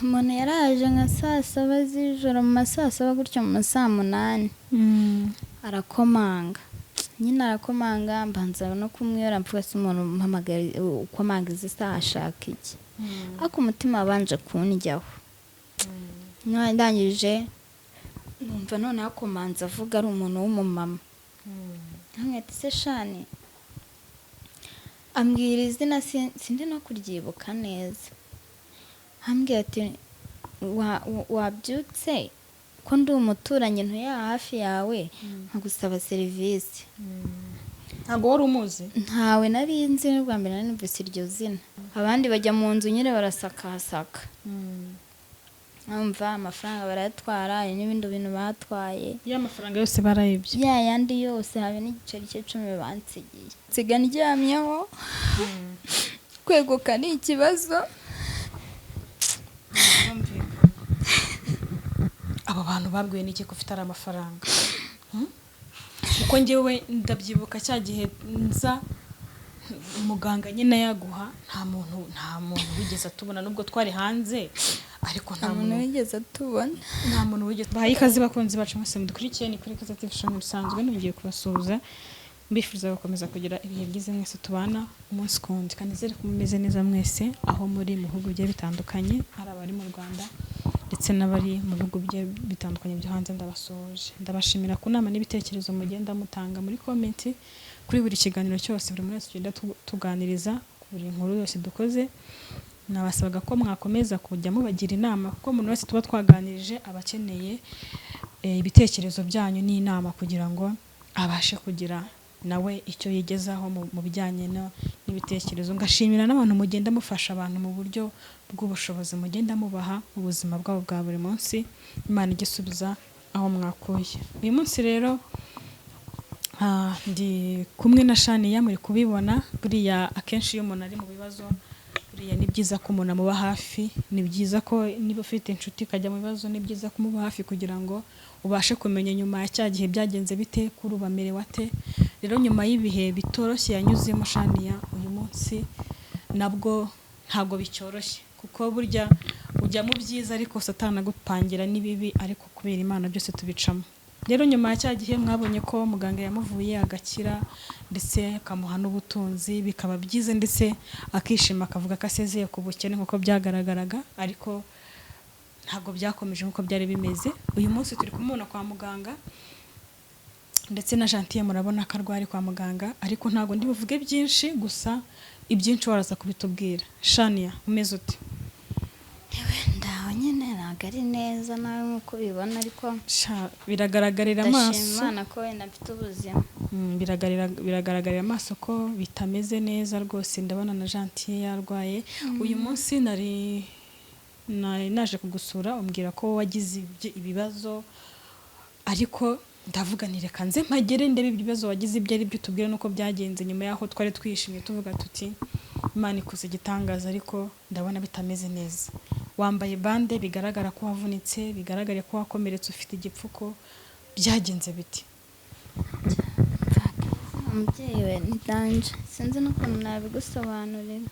Umuntu yaraje nka saa 7 z'ijoro, mu ma saa 7 gutyo, mu ma saa 8, arakomanga nyine, arakomanga. Mbanza no kumwera, mvuga: "Se umuntu umpamagara, ukomanga izi saha, ashaka iki?" Ariko umutima wabanje kundyaho. Ndangije numva noneho akomanze avuga, ari umuntu w'umumama. Nkamwita: "Se Shani?" Ambwira izina, sindi no kuryibuka neza. Ambwira ati: "Wabyutse ko ndi umuturanyi ntuye hafi yawe, nkagusaba serivisi?" Ntabwo wari umuzi? Ntawe nari nzi, n'ubwa mbere nari numvise iryo zina. Abandi bajya mu nzu nyine barasakasaka, numva amafaranga barayatwara, hari n'ibindi bintu batwaye. Ya mafaranga yose barayibye? Ya yandi yose, habe n'igiceri cy'icumi bansigiye. Nsiga ndyamyeho, kweguka ni ikibazo. Abo bantu babwiwe n'iki ko ufite ari amafaranga? Kuko njyewe ndabyibuka cya gihe nza, muganga nyine yaguha, nta muntu wigeze atubona nubwo twari hanze, ariko nta nta muntu muntu wigeze atubona. Nta muntu wigeze. Bahaye ikaze bakunzi bacu mwese mudukurikiye, ni kuri Ikaze TV Show bisanzwe. Nongeye kubasuhuza, mbifuriza gukomeza kugira ibihe byiza mwese tubana umunsi ku wundi, kandi nizere ko mumeze neza mwese aho muri mu bihugu bigiye bitandukanye, hari abari mu Rwanda ndetse n'abari mu bihugu bigiye bitandukanye byo hanze. Ndabasuhuje, ndabashimira ku nama n'ibitekerezo mugenda mutanga muri comment kuri buri kiganiro cyose, buri muntu wese tugenda tuganiriza ku buri nkuru yose dukoze. Nabasabaga ko mwakomeza kujya mubagira inama, kuko umuntu wese tuba twaganirije aba akeneye ibitekerezo byanyu n'inama kugira ngo abashe kugira nawe icyo yigezaho mu bijyanye n'ibitekerezo. Ngashimira n'abantu mugenda mufasha abantu mu buryo bw'ubushobozi mugenda mubaha mu buzima bwabo bwa buri munsi. Imana igisubiza aho mwakuye. Uyu munsi rero ndi kumwe na Shaniya, muri kubibona. Buriya akenshi iyo umuntu ari mu bibazo, buriya ni byiza ko umuntu amuba hafi. Ni byiza ko niba ufite inshuti ikajya mu bibazo, ni byiza kumuba hafi kugira ngo ubashe kumenya nyuma ya cya gihe byagenze bite, kuri ubu amerewe ate. Rero nyuma y'ibihe bitoroshye yanyuzemo Shaniya, uyu munsi nabwo ntabwo bicyoroshye, kuko burya ujya mu byiza ariko Satani agupangira n'ibibi, ariko kubera Imana byose tubicamo. Rero nyuma ya cya gihe mwabonye ko muganga yamuvuye agakira, ndetse akamuha n'ubutunzi, bikaba byiza, ndetse akishima akavuga ko asezeye ku bukene nk'uko byagaragaraga, ariko ntabwo byakomeje nk'uko byari bimeze. Uyu munsi turi kumubona kwa muganga, ndetse na Gentille murabona ko arwari kwa muganga, ariko ntabwo ndi buvuge byinshi, gusa ibyinshi waraza kubitubwira. Shaniya, umeze ute? Ndaho nyine, ntabwo ari neza nawe nk'uko ubibona, ariko Sha, biragaragarira ndashima amaso. Imana ko wenda mfite ubuzima. Biragaragarira amaso ko bitameze neza rwose. Ndabona na Gentille yarwaye. Uyu munsi nari naje kugusura, umbwira ko wagize ibibazo, ariko ndavuga nti: "Reka nze mpagere ndebe ibyo bibazo wagize ibyo ari byo, tubwire nuko byagenze." Nyuma y'aho twari twishimye tuvuga tuti: "Imana ikoze igitangaza," ariko ndabona bitameze neza. Wambaye bande, bigaragara ko wavunitse, bigaragara ko wakomeretse, ufite igipfuko. Byagenze biti? Umubyeyi we, ni danger, sinzi n'ukuntu nabigusobanurira.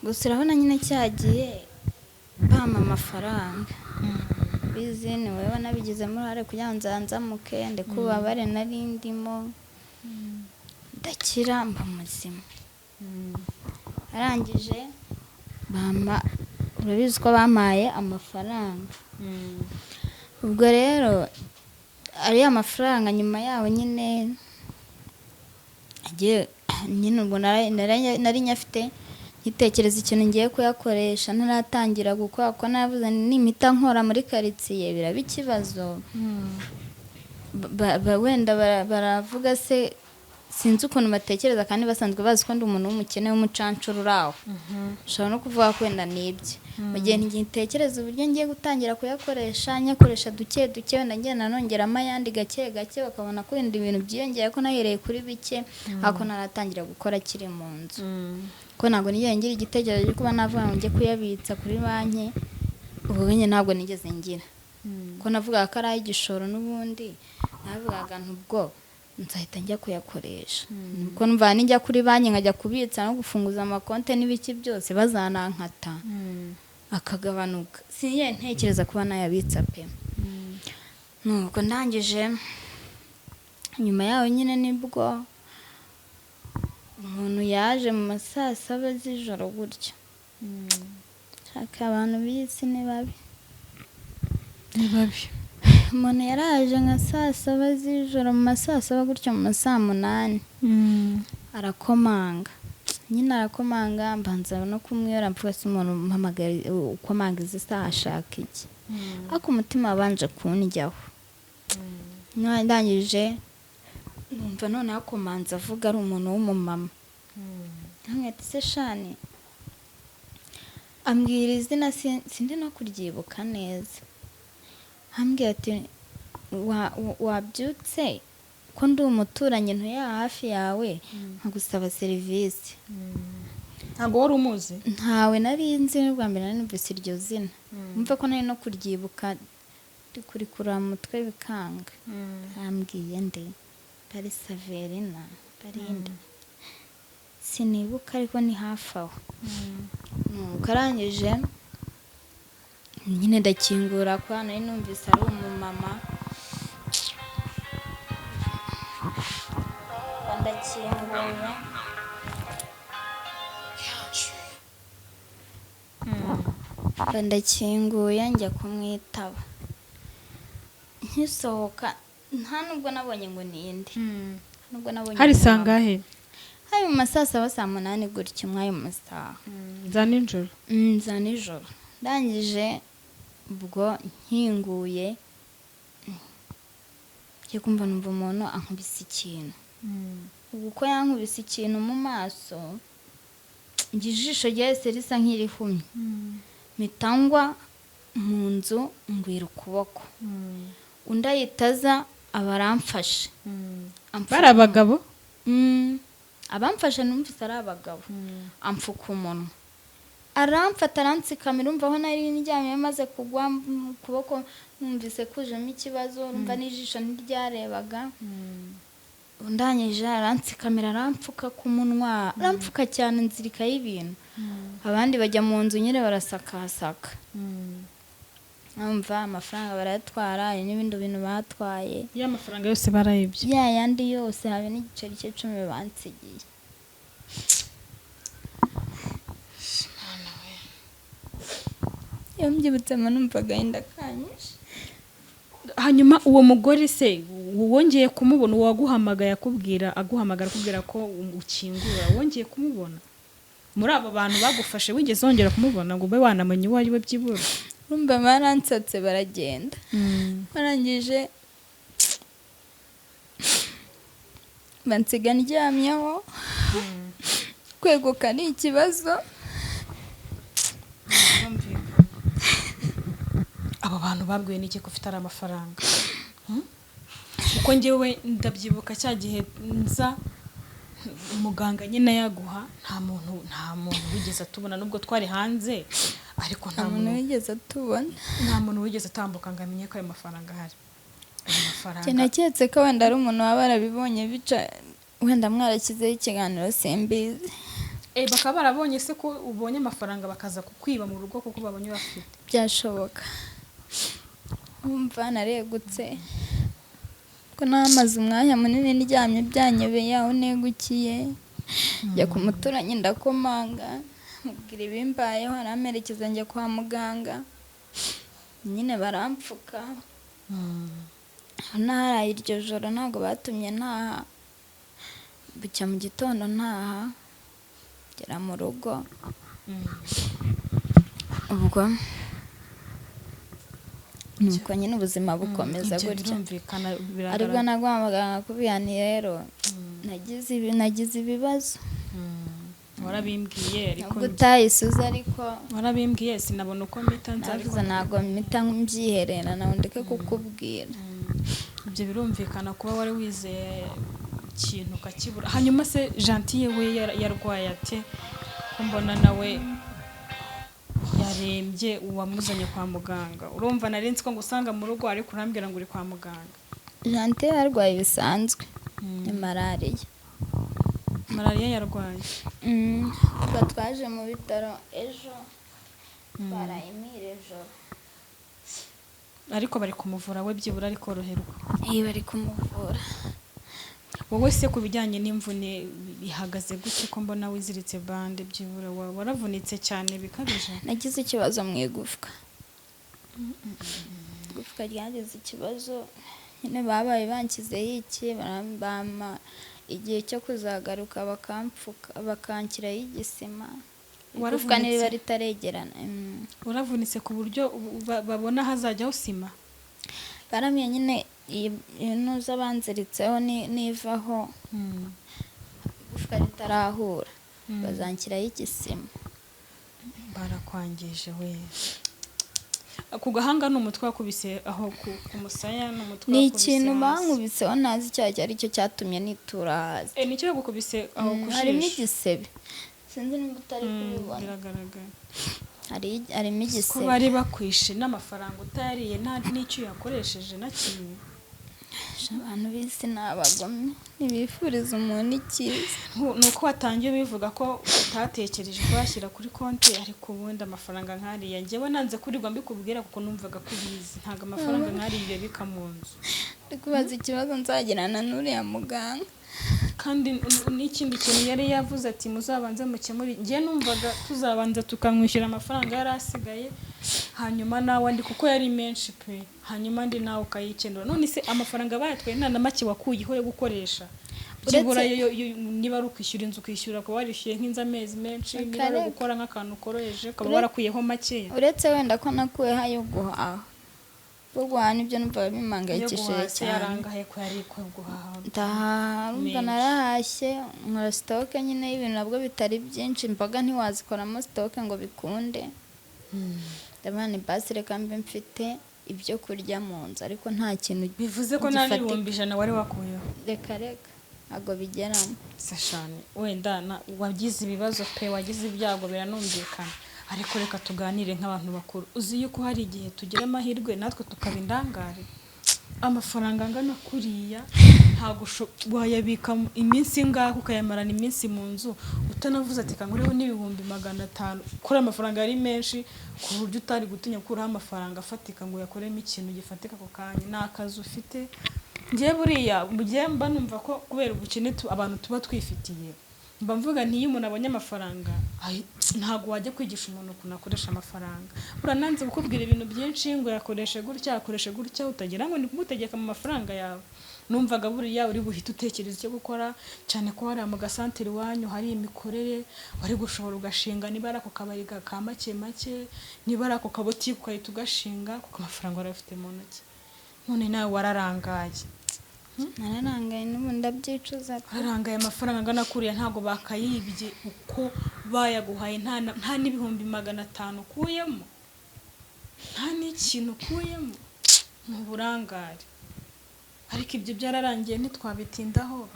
Gusa urabona nyine cyagiye bampa amafaranga, bizi ni wowe wanabigizemo uruhare kugira ngo nzanzamuke, ndeke ububabare nari ndimo, ndakira mba muzima. Arangije bampa, urabizi ko bampaye amafaranga. Ubwo rero ariya mafaranga nyuma yaho nyine agiye nyine, ubwo nari nyafite, nkitekereza ikintu ngiye kuyakoresha ntaratangira gukora, kuko navuze nti nimpita nkora muri karitsiye biraba ikibazo. Wenda baravuga se, sinzi ukuntu batekereza, kandi basanzwe bazi ko ndi umuntu w'umukene w'umucancuro uri aho, ushobora no kuvuga ko wenda nibye. Mu gihe ngitekereza uburyo ngiye gutangira kuyakoresha, nyakoresha duke duke, wenda ngenda nongeramo ayandi gake gake, bakabona ko wenda ibintu byiyongera, ko nahereye kuri bike, ariko ntaratangira gukora akiri mu nzu, ko ntabwo nigeze ngira igitekerezo cyo kuba navuga ngo njye kuyabitsa kuri banki. Ubu nyine ntabwo nigeze ngira, ko navugaga ko ari ay'igishoro n'ubundi, navugaga ntubwo nzahita njya kuyakoresha, kuko numva nijya kuri banki nkajya kubitsa no gufunguza amakonte n'ibiki byose bazanankata. Akagabanuka, sinjye ntekereza kuba nayabitsa pe. Nuko ndangije, nyuma yaho nyine nibwo umuntu yaje mu ma 7:00 z'ijoro gutyo. Shaka, abantu b'isi ni babi. Ni babi. Umuntu yaraje nka 7:00 z'ijoro, mu ma 7:00 gutyo, mu ma 8:00, arakomanga nyine, arakomanga. Mbanza no kumwera, mvuga: "Se umuntu umpamagara, ukomanga izi saha ashaka iki?" Ariko umutima wabanje kundyaho. Ndangije numva noneho akomanze avuga, ari umuntu w'umumama. Nkamwita: "Se shani?" Ambwira izina, sindi no kuryibuka neza. Ambwira ati: "Wabyutse ko ndi umuturanyi ntuye hafi yawe, nkagusaba serivisi?" Ntabwo wari umuzi? Ntawe nari nzi, n'ubwa mbere nari numvise iryo zina. Mve ko nari no kuryibuka, ndi kurikura mu mutwe bikanga. Yambwiye nde? Bari Saverina, barinde, sinibuka, ariko ni hafi aho. Nuko arangije nyine ndakingura, kwa nari numvise ari umumama. Ndakinguye, ndakinguye, njya kumwitaba. Nkisohoka, nta nubwo nabonye ngo ninde, nubwo nabonye Hari umumama. sangahe? Hari mu ma 7:00, 8:00 gutyo, mw'ayo masaha. Za nijoro? Za nijoro. Ndangije ubwo nkinguye, ngiye kumva numva umuntu ankubise ikintu. Ubwo uko yankubise ikintu mu maso, njye ijisho ryahise risa nk'irihumye, mpita ngwa mu nzu, ngwira ukuboko. Undi ahita aza, aba aramfashe. Bari abagabo? Abamfashe numvise ari abagabo. Amfuka umunwa, aramfata, arantsikamira. Urumva aho nari ndyamye maze kugwa mu kuboko, numvise kujemo ikibazo, urumva n'ijisho ntiryarebaga. Ndangije arantsikamira, aramfuka ku munwa, aramfuka cyane, nzirikaho ibintu. Abandi bajya mu nzu nyine barasakasaka, numva amafaranga barayatwara, hari n'ibindi bintu batwaye. Ya mafaranga yose barayibye? Ya yandi yose, habe n'igiceri cy'icumi bansigiye. Iyo mbyibutse mba numva agahinda kanyishe. Hanyuma uwo mugore se wongeye kumubona, uwaguhamagaye akubwira, aguhamagara akubwira ko ukingura, wongeye kumubona muri abo bantu bagufashe? Wigeze wongera kumubona ngo ube wanamenya uwo ari we byibura? Urumva baransatse baragenda, barangije bansiga ndyamyeho. Kweguka ni ikibazo. Abo bantu babwiwe n'iki ko ufite ari amafaranga? Kuko njyewe ndabyibuka cya gihe nza, umuganga nyine yaguha, nta muntu wigeze atubona nubwo twari hanze, ariko nta Nta muntu muntu wigeze atubona. Nta muntu wigeze atambuka ngo amenye ko ayo mafaranga ahari, ayo mafaranga. Njye naketse ko wenda ari umuntu waba warabibonye bica, wenda mwarashyizeho ikiganiro, simbizi. Bakaba barabonye se ko ubonye amafaranga, bakaza kukwiba mu rugo kuko babonye uyafite? Byashoboka. Wumva naregutse ko namaze umwanya munini ndyamye, byanyobeye aho negukiye. Njya ku muturanyi, ndakomanga, mubwira ibimbayeho, aramperekeza njya kwa muganga nyine barampfuka. Naharaye iryo joro, ntabwo batumye ntaha. Bucya mu gitondo ntaha, ngera mu rugo. Ubwo nuko nyine ubuzima bukomeza Ibyo gutya. Birumvikana. Aribwo Biragaragara. naguhamagara nkakubwira nti: "Rero nagize ibibazo." Warabimbwiye ariko. Nubwo utayisuze ariko. Warabimbwiye, sinabona uko mpita nza ariko. Navuze ntabwo mpita mbyiherera nawe, ndeke kukubwira. Ibyo birumvikana, kuba wari wizeye ikintu ukakibura. Hanyuma se Gentille we yarwaye ate, ko mbona nawe yarembye, uwamuzanye kwa muganga? Urumva nari nzi ko ngusanga mu rugo, ariko urambwira ngo uri kwa muganga. Gentille yarwaye bisanzwe, ni malariya. Malariya yarwaye? Ubwo twaje mu bitaro ejo. Barayimira ijoro. Ariko bari kumuvura we, byibura ari koroherwa? Iyo bari kumuvura. Wowe se ku bijyanye n'imvune bihagaze gute, ko mbona wiziritse bande? Byibura waravunitse cyane bikabije? Nagize ikibazo mu igufwa, igufwa ryagize ikibazo nyine. Babaye banshyizeho iki, bampa igihe cyo kuzagaruka bakampfuka, bakanshyiraho igisima, igufwa Waravunitse? niba ritaregerana. Waravunitse ku buryo babona hazajyaho sima? Barambwiye nyine iyi ntuza banziritseho nivaho, igufwa ritarahura, bazanshyiraho igisima. Barakwangije we. Ku gahanga ni umutwe wakubise aho ku musaya, ni umutwe Ni wakubise ikintu hasi? bankubiseho, ntazi icyo ari cyo cyatumye nitura hasi. Eh, nicyo bagukubise aho ku Harimo jisho? igisebe, sinzi niba utari kubibona. Biragaragara. Harimo Ko igisebe. bari bakwishe n'amafaranga utayariye, nta n'icyo uyakoresheje na kimwe. Abantu b'isi ni abagome, ntibifuriza umuntu icyiza. Ni uko watangiye ubivuga ko utatekereje kuyashyira kuri konti, ariko ubundi amafaranga nk'ariya, njyewe nanze kurirwa mbikubwira kuko numvaga ko ubizi, ntabwo amafaranga nk'ariya uyabika mu nzu. Ndi kubaza ikibazo nzagirana n'uriya muganga. Kandi n'ikindi kintu yari yavuze ati muzabanze mukemure, njye numvaga tuzabanza tukamwishyura amafaranga yari asigaye, hanyuma nawe andi, kuko yari menshi pe, hanyuma andi nawe ukayikenura. None se amafaranga bayatwaye nta na make wakuyeho yo gukoresha byibura? Niba ari ukwishyura inzu, ukishyura, ukaba warishyuye nk'inzu amezi menshi, niba ari Akareka. ugukora nk'akantu koroheje, ukaba warakuyeho makeya. Uretse wenda ko nakuyeho ayo guhaha, bwo guhaha nibyo numva Yo bimpangayikishije guhaha se cyane. yarangahe ko yari ko guhaha? Ndahaha, urumva. Menshi. Narahashye, nkora stock nyine y'ibintu, nabwo bitari byinshi. Imboga ntiwazikoramo stock ngo bikunde. Ndabona ni basi, reka mbe mfite ibyo kurya mu nzu, ariko nta kintu Bivuze ko nta gifatika. n'100,000 wari wakuyeho? Reka reka, ntabwo bigeramo. Sashani, wenda wagize ibibazo pe, wagize ibyago, biranumvikana, ariko reka tuganire nk'abantu bakuru. Uzi yuko hari igihe tugira amahirwe natwe tukaba indangare? Amafaranga angana kuriya ntabwo wayabika iminsi ingahe, ukayamarana iminsi mu nzu utanavuze ati kangureho n'500,000? Kuri amafaranga yari menshi ku buryo utari gutinya gukuraho amafaranga afatika ngo uyakoremo ikintu gifatika ako kanya. Ni akazi ufite. Njyewe buriya mu gihe mba numva ko kubera ubukene abantu tuba twifitiye, mba mvuga nti iyo umuntu abonye amafaranga, ntabwo wajya kwigisha umuntu ukuntu akoresha amafaranga. Urananze kukubwira ibintu byinshi ngo yakoreshe gutya, akoreshe gutya, utagira ngo ni kumutegeka mu mafaranga yawe. Numvaga buriya uri buhite utekereza icyo gukora, cyane ko hariya mu gasantere iwanyu hari imikorere wari gushobora ugashinga, niba ari ako kabari ka make make, niba ari ako kabotike ugahita ugashinga, kuko amafaranga wari uyafite mu ntoki. None nawe wararangaye. Nararangaye, n'ubu ndabyicuza pe. Wararangaye. Amafaranga angana kuriya ntabwo bakayibye uko bayaguhaye, nta n'500,000 ukuyemo, nta n'ikintu ukuyemo, ni uburangare. Ariko ibyo byararangiye, ntitwabitindaho.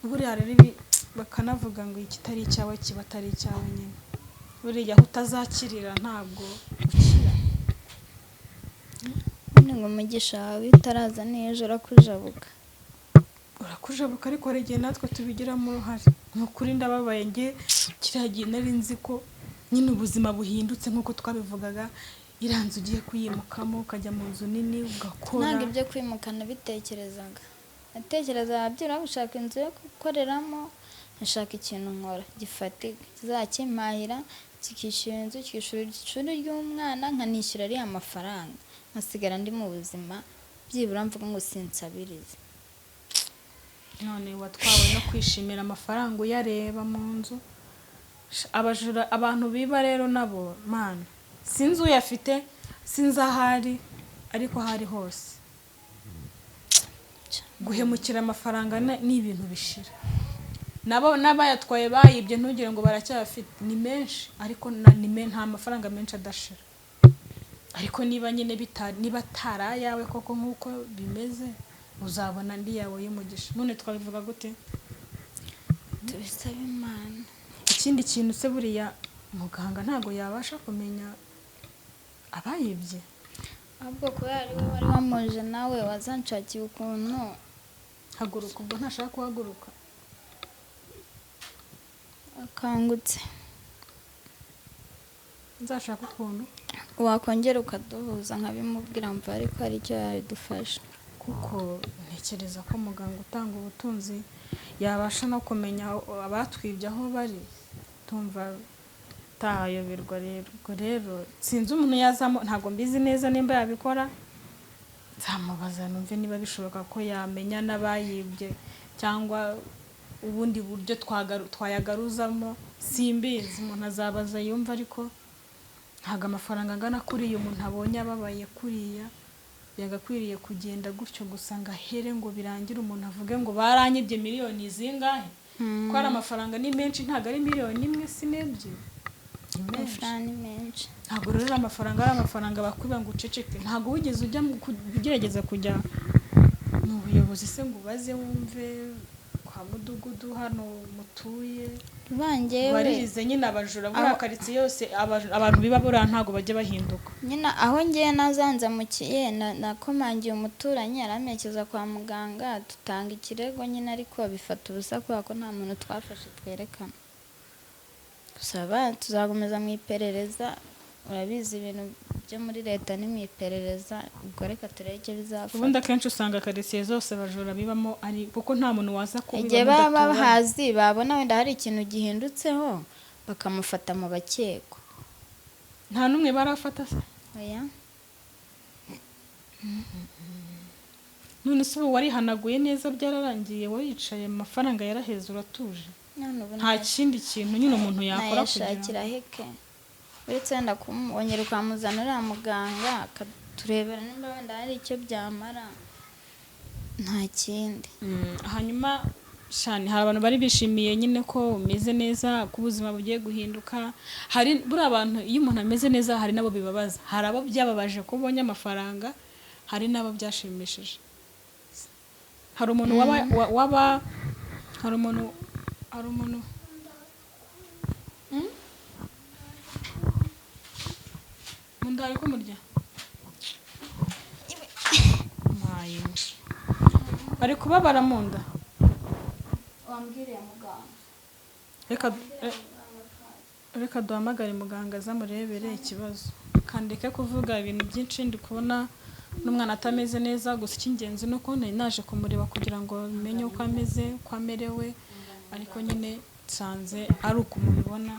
Buriya rero ibi bakanavuga ngo ikitari icyawe kiba atari icyawe nyine. Buriya aho utazakirira ntabwo ukira. Ubundi ngo umugisha wawe utaraza neza urakujabuka. Urakujabuka, ariko hari igihe natwe tubigiramo uruhare. Ni ukuri ndababaye. Nge kiriya gihe nari nzi ko nyine ubuzima buhindutse nk'uko twabivugaga, iriya nzu ugiye kuyimukamo, ukajya mu nzu nini, ugakora. Ntabwo ibyo kwimuka nabitekerezaga. Natekerezaga byibura gushaka inzu yo gukoreramo, nkashaka ikintu nkora gifatika kizakimpahira, kikishyura inzu, kikishyura ishuri ry'umwana, nkanishyura ariya mafaranga, nkasigara ndi mu buzima byibura mvuga ngo sinsabirize. None watwawe no kwishimira amafaranga uyareba mu nzu. Abajura, abantu biba rero nabo, mana, sinzi uyafite, sinzi ahari, ariko aho ari hose guhemukira amafaranga ni ibintu bishira. Nabo n'abayatwaye bayibye, ntugire ngo baracyayafite, ni menshi, ariko nta mafaranga menshi adashira. Ariko niba nyine niba atari ayawe koko nk'uko bimeze, uzabona andi yawe y'umugisha. None twabivuga gute? Tubisabe Imana. Ikindi kintu se, buriya muganga ntabwo yabasha kumenya abayibye? Ahubwo kubera ari we wari wamuje, nawe wazanshakiye ukuntu. Haguruka ubwo, ntashaka guhaguruka. Akangutse. Nzashaka ukuntu Wakongera ukaduhuza nkabimubwira, mva ariko hari icyo yadufasha. Kuko ntekereza ko muganga utanga ubutunzi yabasha no kumenya abatwibye aho bari. Tumva tahayoberwa rero. Ubwo rero sinzi umuntu yazamo, ntabwo mbizi neza nimba yabikora. Nzamubaza numve niba bishoboka ko yamenya n'abayibye cyangwa ubundi buryo twayagaruzamo. Simbizi, umuntu azabaza yumva, ariko ntabwo amafaranga angana kuriya umuntu abonye ababaye kuriya yagakwiriye kugenda gutyo gusa ngo ahere, ngo birangire umuntu avuge ngo baranyibye miliyoni zingahe, ko ari amafaranga ni menshi, ntabwo ari miliyoni imwe, si n'ebyiri, ni menshi. Amafaranga ni menshi. Ntabwo rero amafaranga ari amafaranga bakwiba ngo uceceke. Ntabwo wigeze ujya ugerageza kujya mu buyobozi se ngo ubaze wumve kwa mudugudu hano mutuye? Bangewe. Baririze nyine abajura buriya karitsiye yose, abantu biba buriya ntabwo bajya bahinduka. Nyine aho ngewe nazanzamukiye, nakomangiye umuturanyi aramperekeza kwa muganga, dutanga ikirego nyine, ariko bifata ubusa kubera ko nta muntu twafashe twerekana. Gusa tuzakomeza mu iperereza. Urabizi, ibintu byo muri leta ni mu iperereza. Ubwo reka turebe icyo bizafata. Ubundi akenshi usanga karitsiye zose abajura bibamo ari kuko nta muntu waza kubiba Igihe baba mudaturanye. bahazi, babona wenda hari ikintu gihindutseho, bakamufata mu bakekwa. Nta n'umwe barafata se? Oya. None se ubu warihanaguye neza, byararangiye, waricaye, amafaranga yaraheze, uratuje? None ubu Nta kindi kintu nyine umuntu yakora kugira nayashakira heke, uretse wenda kumwongera ukamuzana uriya muganga akaturebera nimba wenda hari icyo byamara, nta kindi. Hanyuma shani, hari abantu bari bishimiye nyine ko umeze neza, ko ubuzima bugiye guhinduka. Hari buriya abantu, iyo umuntu ameze neza hari n'abo bibabaza. Hari abo byababaje ko ubonye amafaranga, hari n'abo byashimishije. Hari umuntu waba waba hari umuntu Mu nda hari kumurya. Mayi. Ari kubabara mu nda. Wambwiriye muganga. Reka duhamagare muganga azamurebere ikibazo, kandeke kuvuga ibintu byinshi. Ndi kubona n'umwana atameze neza. Gusa icy'ingenzi ni uko nari naje kumureba kugira ngo menye uko ameze, uko amerewe, ariko nyine nsanze ari uko mubibona.